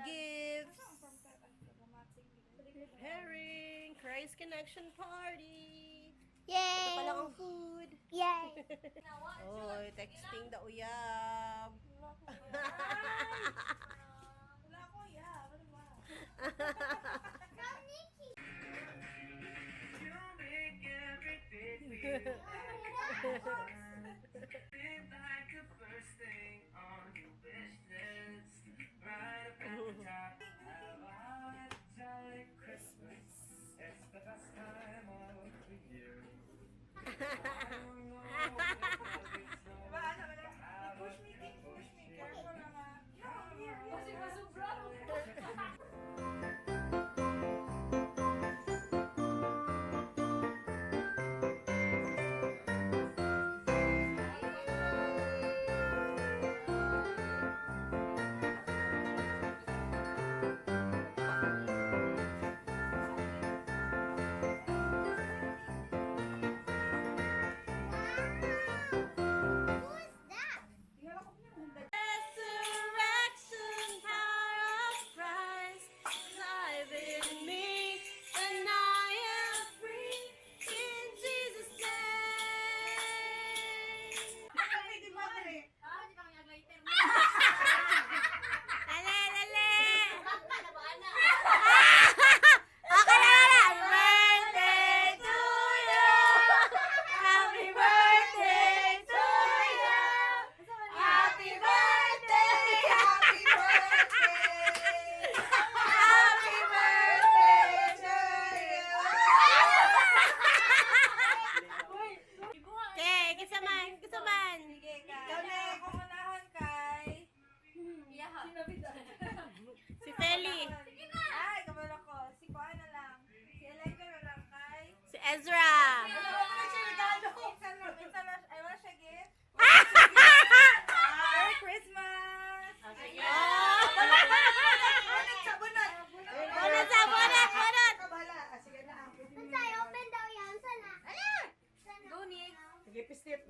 gifts. Preparing Christ Connection Party. Yay! Ito pa lang ang food. Yay! Oy, texting the uyab. Wala ko, yeah. Ano ba? You make everything feel like the first thing on your wish list. Right up at the top. Have a jolly Christmas. It's the best time of the year. I don't know if there'll be snow. Diba, ano, wala? Push me, King, push me. Careful na nga. No, here, here. Who's that? Resurrection power of Christ alive in me, and I am free in Jesus' name. Ay, di ba, pre? Lale, lale. Okay na, na. Birthday to you. Happy birthday to you. Happy birthday. Happy birthday! Happy birthday to you! Okay, kinsa man, kinsa man. Sige, ikaw na. Ako unahan kay... Si Feli, Ay, kabalo ko. Si Kuan na lang. Si Elijah na lang kay... si Ezra. Wala siya regalo. Minsan lang, minsan lang. Ay, wala siya gift. Merry Christmas! Oh. Bunot sa bunot! Bunot sa bunot, bunot. Kabala. Ah, sige na. Unsay open daw yan? Sana? Sana? Go, Nick. Sige, pislit.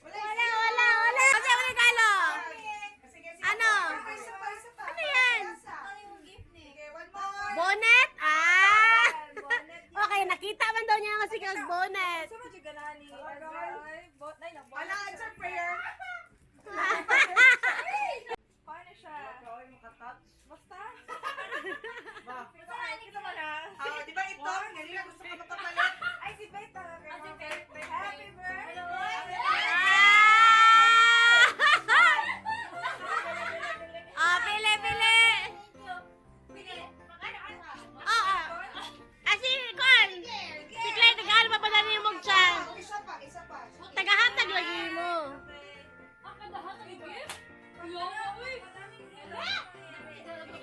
Wala, wala, wala. Kasi ang regalo. Sige, sige. Ano? Isa pa, isa pa. Ano yan? Isa. Sige, one more. Bonnet? Ah! Bonnet. Okay, nakita man daw niya kasi kag bonnet. Gusto mo dyan ganahan ni Ezra? Ay, bot, ay, nang bonnet. Ala, answer prayer. Paano siya? Basta. Basta, kita mo na. Ah, di ba ito? Ganyan gusto ko makapalit. Ay, si Beth. Ah, si Beth. Happy birthday! Ah! Ah, pili, pili. Oo. Ah, si Kuan. Si Claire, tagahan pa pala niyo mong chan. Isa pa, isa pa. Tagahatag lagi mo.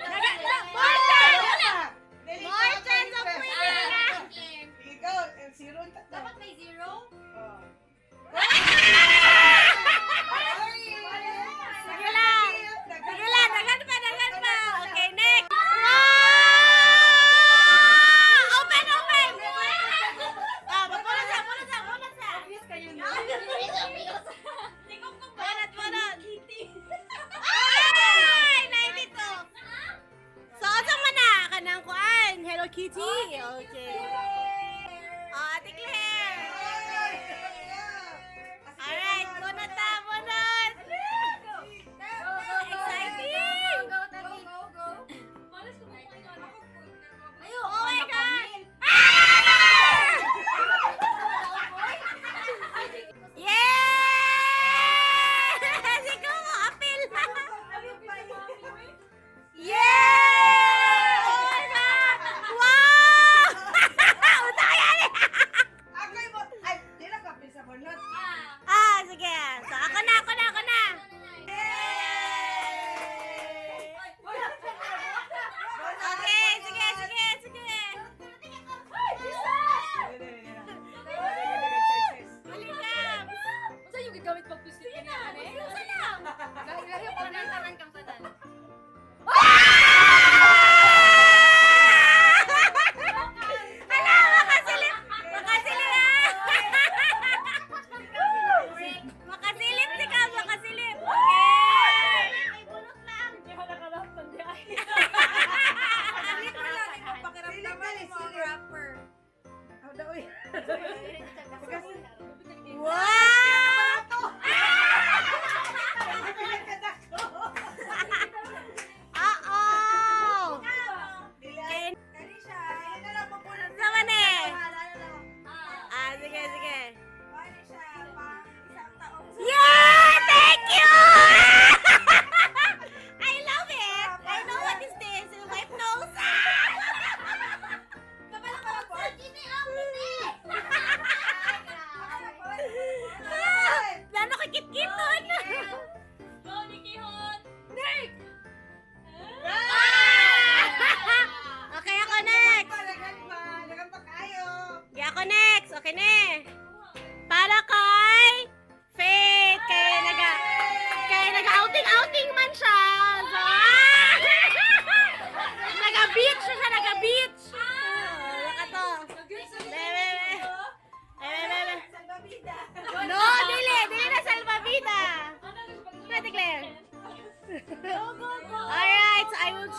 Taga, more chance! More chance of winning na! Ikaw, eh, zero ang tatlo. Dapat may zero? Oh. Sige lang. Sige lang, daghan pa, daghan pa. Okay, next. Wow! Open, open! Ah, magpunod sa, punod sa, punod sa. Obvious kayo na. Bunot, bunot. Ay! 92. So, asa man na? Kanang kuan. Hello Kitty. Okay. Oh, Ate Claire. Alright, bunot ta, bunot. Exciting! Go, go, go, go. Oh my God! Ah! Yeah! Si Coco, apil! Yeah! Oh my God! Wow!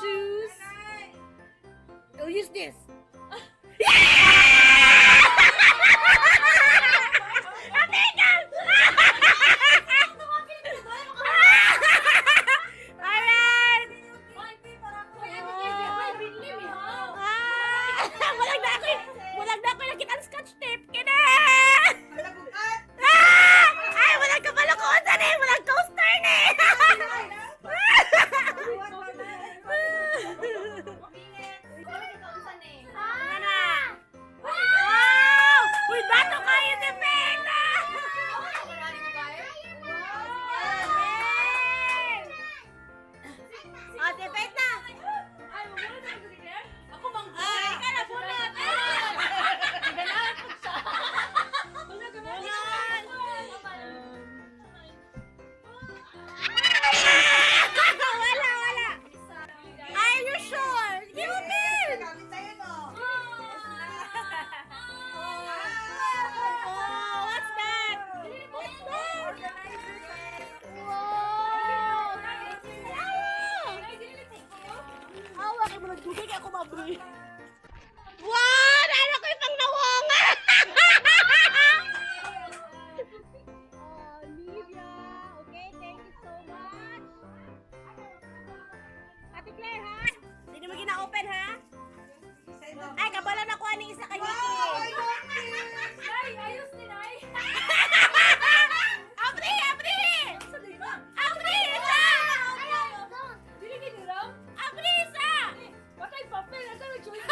Choose. Oh, use this. Ate, Alright! Ah! Walang na ako nakita ang scotch tape. Kina! Malagukat! Ah! Ay, walang kabalokotan eh! Walang coaster na eh! Ano? Wow! Uy, bato kayo ni Peta! Oh, si Peta! Ako mang Ah, ikaw na, bunot! Bunot! Wala, wala! Are you sure? Give me! Gamit sa'yo, no? Oh, what's that? What's that? Wow! Awa, kay mo nagdugay kay ako mabri. Wow! Naano ko yung pang nawonga! Oh, Olivia. Okay, thank you so much. Ate Claire, ha? Hindi mo gina-open, ha? Ay, kabala na kuha ni isa kay Nikki. Wow! I love this! Ay, ayos din ay. Abri! Abri! Abri! Isa! Dili gini ram. Abri! Isa! Patay papel asa na choice.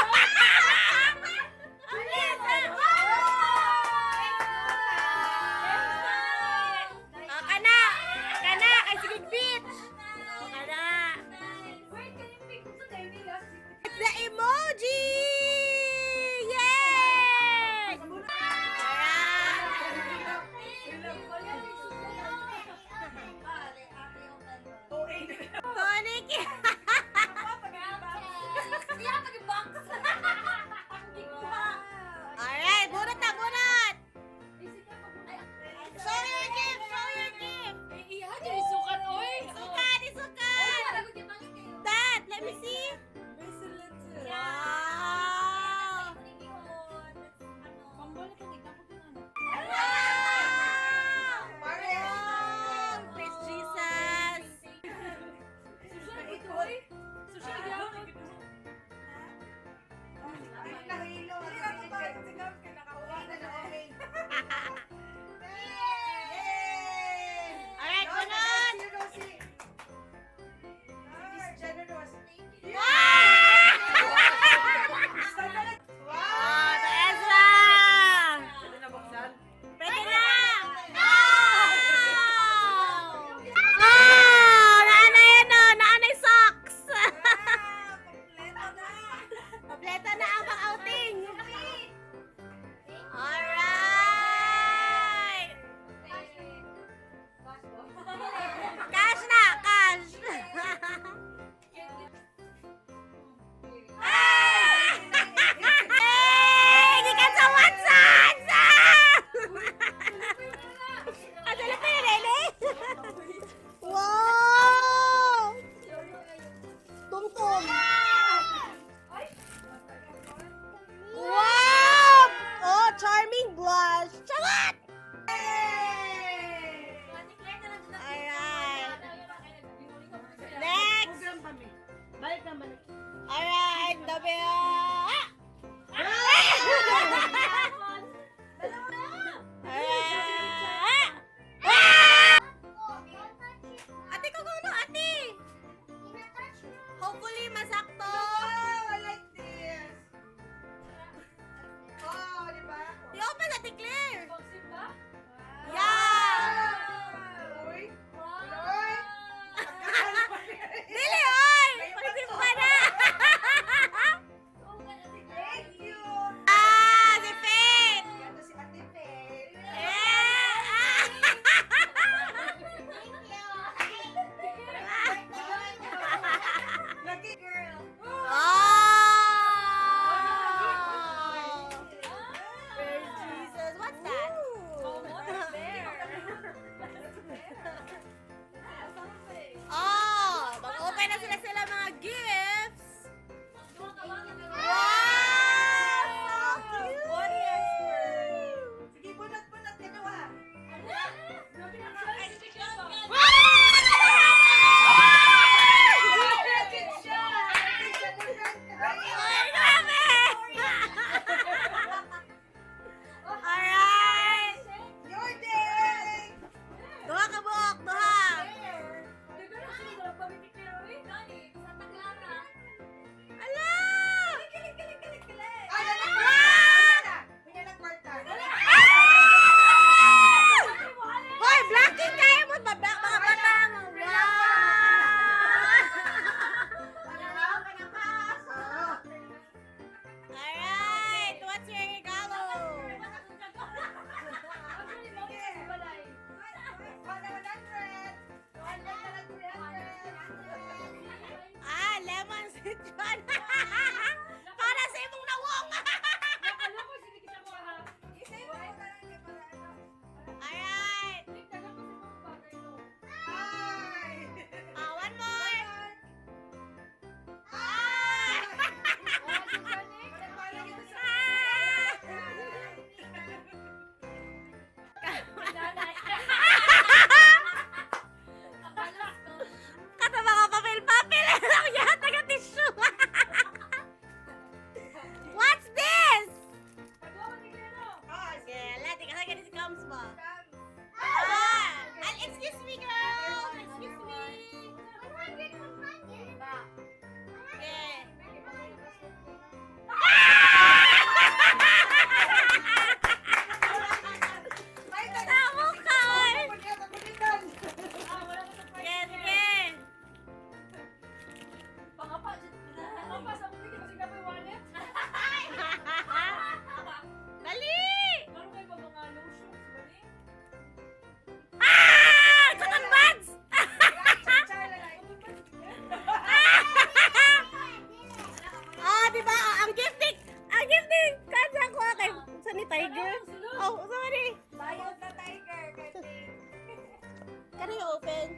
Can you open?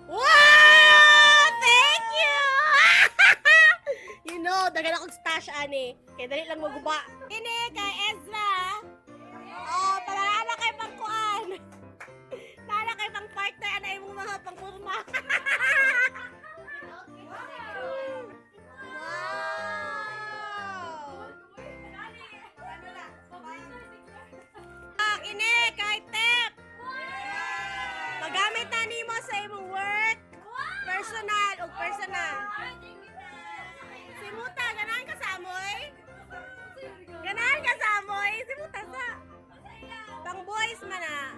Wow! Thank you! Daghan akong stash ani. Kaya dali lang maguba. Kini kay Ezra. Oh, para na kay pangkuan. Para kay pang partner ana imong mga pangpurma. Wow! Ano na? Ah, kini kay Tep. Pagamit na nimo sa imong work, personal ug personal. Simuta, ganahan ka sa amoy? Ganahan ka sa amoy? Simuta sa. Pang boys man ah.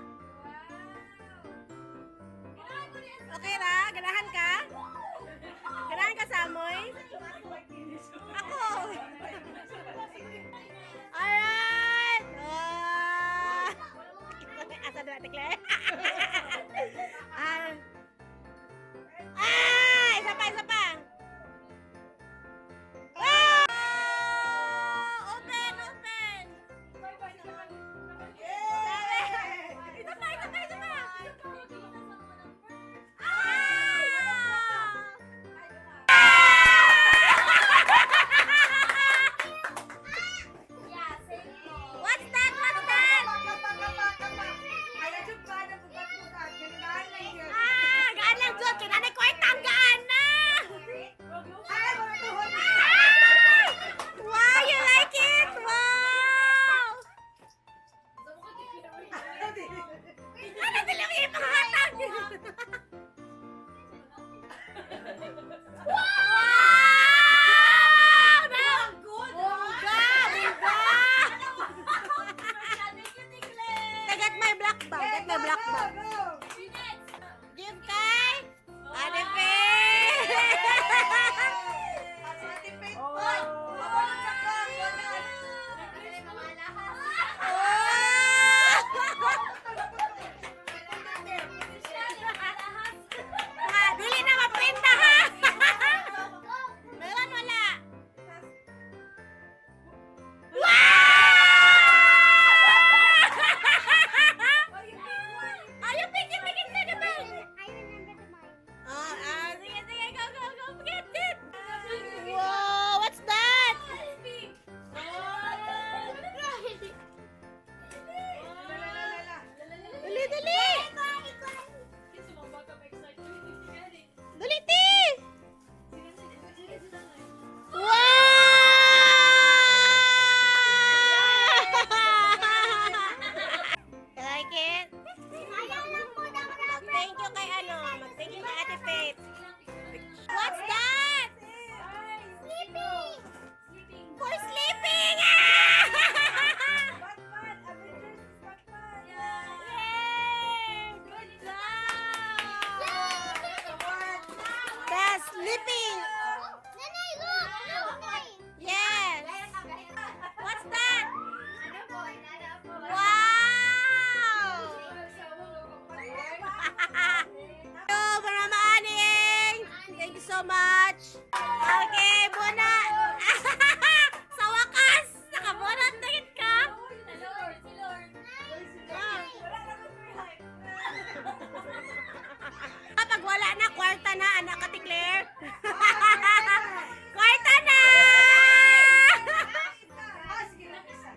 Okay ra? Ganahan ka? Ganahan ka sa amoy? Ako! Alright! Ah! Asa na natin, Claire? Ah! Ah! Isa pa, isa pa! Ah! Open, open! Yay! Isa pa, isa pa, isa pa! Ah! What's that? What's that? Kapa, kapa, kapa. Ay, adyo pa, nabugat-bugat. Ganun lang yun. Ah, gaan lang jud kay nanay kwarta ang gaan na. Ay, mga tuhod. Ah! Wow, you like it? Wow! Ano sila may ipanghatag? Wow! Bongga! Bongga! Get my black bag. Get my black bag. Go, go. Give kay Ate Faye! At sa ating faith, oy, mabalot sa kwan, wala. Oh! Ha, dili na mapinta ha. Meron wala. Wow! Ay, you pick it, pick it, pick it, pick it. I remember the mine. Ah, ah, sige, sige, go, go, go, get it. Wow, what's that? Dali, dali. Dali, ti. Wow! You like it? Ayaw lang po daw na. Mag-thank you kay ano, mag-thank you kay Ate Faith. What's that? Sleeping! For sleeping! Ah! Batman, Avengers is Batman. Yay! Good job! The sleeping. Nanay, look! Look! Yes. What's that? Wow! Hello, Mama Aning! Thank you so much. Okay, muna. Sa wakas, nakabunot na gid ka. Wala naman may hype. Kapag wala na, kwarta na, anak ka, Claire. Kwarta na! Ah, sige lang, isa.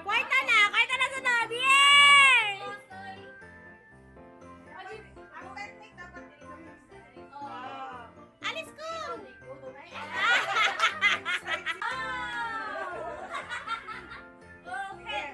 Kwarta na sunod! Yay! Ang technique dapat dito. Ah. Alis ko! Okay.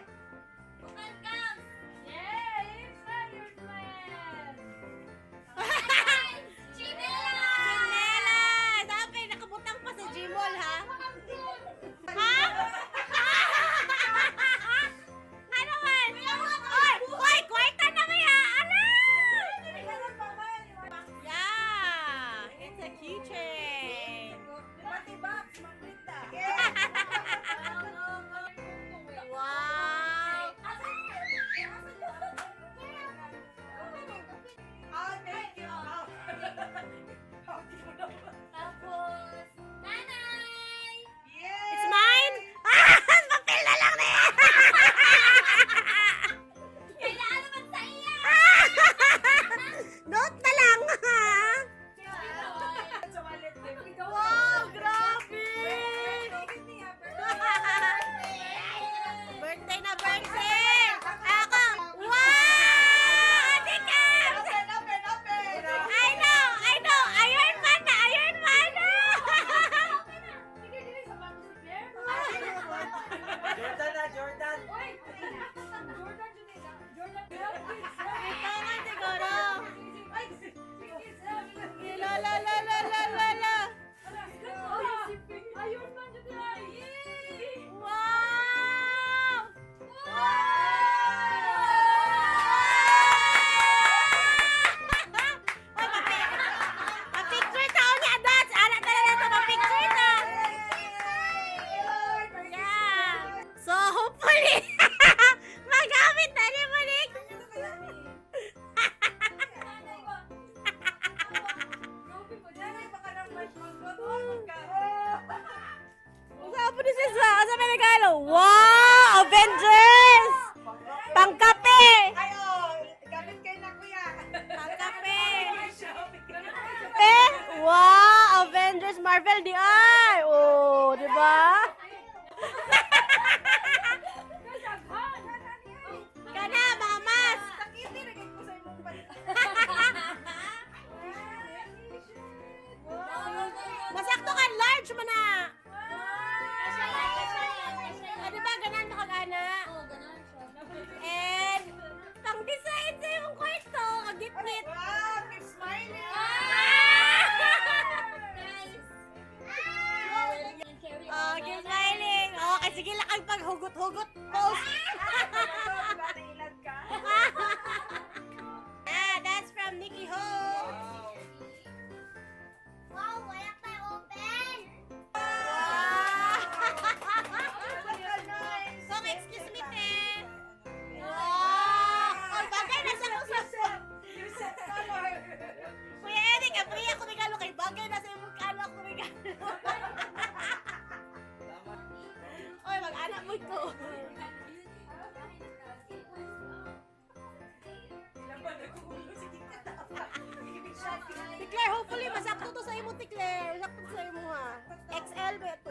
masakto to sa imo, ti Claire. Sakto to sa imo ha. XL ba?